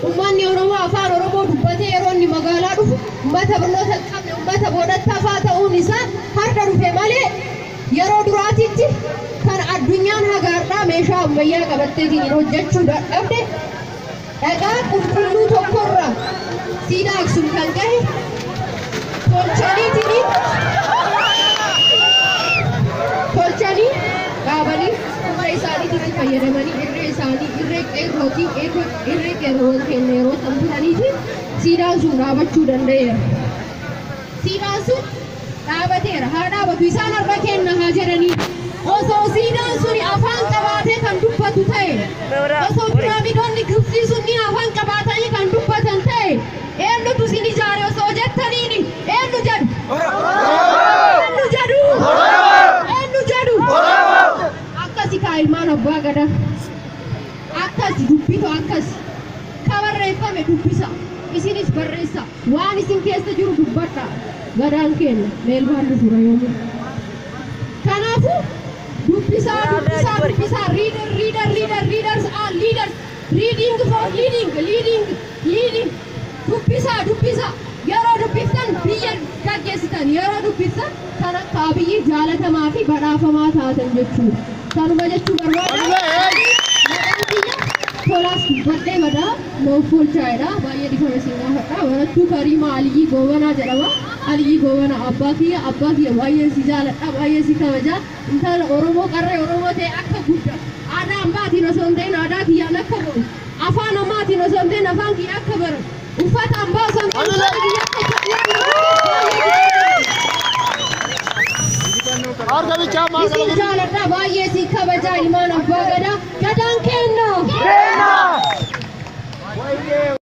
Uummanni Oromoo afaan Oromoo dubbatee yeroo inni magaalaa dhufu uummata barnoota hin qabne, uummata boodatti hafaa ta'uun isaa har'a dhufe malee, yeroo duraatitti kan addunyaan hagaardhaa meeshaa ammayyaa qabatteetiin hojjechuu dadhabde, dhagaa qulqulluu tokkorraa siidaa Aksum kan gahe tolchaniitiin, tolchanii dhaabanii, humna isaaniitiin fayyadamanii, irree isaanii, irree qeerrootiin, irree qeerroowwan keenya yeroo san turaniitiin siidaan sun dhaabachuu danda'eera. Siidaan sun dhaabateera. Haa dhaabatu, isaan har'a kenna haa jedhanii. Osoo siidaan sun afaan qabaatee kan dubbatu ta'e, osoo piraamidoonni Gibxii sun afaan qabaatanii kan dubbatan ta'e, eenyutu isin ijaare osoo jettaniini eenyu jedhu? Eenyu jedhu? Eenyu jedhu? Akkasi kaa ilmaan abbaa gadaa. Akkas dubbitu, akkas ka barreeffame dubbisa. Isinis barreessa. Waan isin keessa jiru dubbadha. Gadaan keenya meelbaan dhufura yoomuu. Kanaafuu dubbisaa, dubbisaa, dubbisaa. Reader, reader, reader, readers are leaders. Reading for leading, leading, leading. Dubbisaa, dubbisaa. Yeroo dubbiftan biyya gaggeessitan, yeroo dubbiftan kan akka Abiyyi jaalatamaa fi badhaafamaa taatan jechuudha. Kanuma jechuu barbaada. Maqaan kiyya Tolaas dubbadhee badaa noof olchaa'edha. Baay'ee dhifama isin gaafadha. Barattuu Kariimaa Aliyyii Goobanaa jedhama. Aliyyii Goobanaa abbaa kiyya, abbaa kiyya, baay'ee si jaaladha, baay'ee si kabaja. Intala Oromoo, qarree Oromoo ta'e akka guddaa. Aadaa hambaatiin osoo hin ta'in aadaa kiyyaan akka bo'u. Afaan amaatiin osoo hin ta'in afaan kiyya akka baru. Uffata hambaa osoo hin ta'in uffata kiyya akka uffatu. Harka bichaa maal? Isin jaaladha, baay'ee isin kabajaa, ilmaan abbaa gadaa. Gadaan kenna.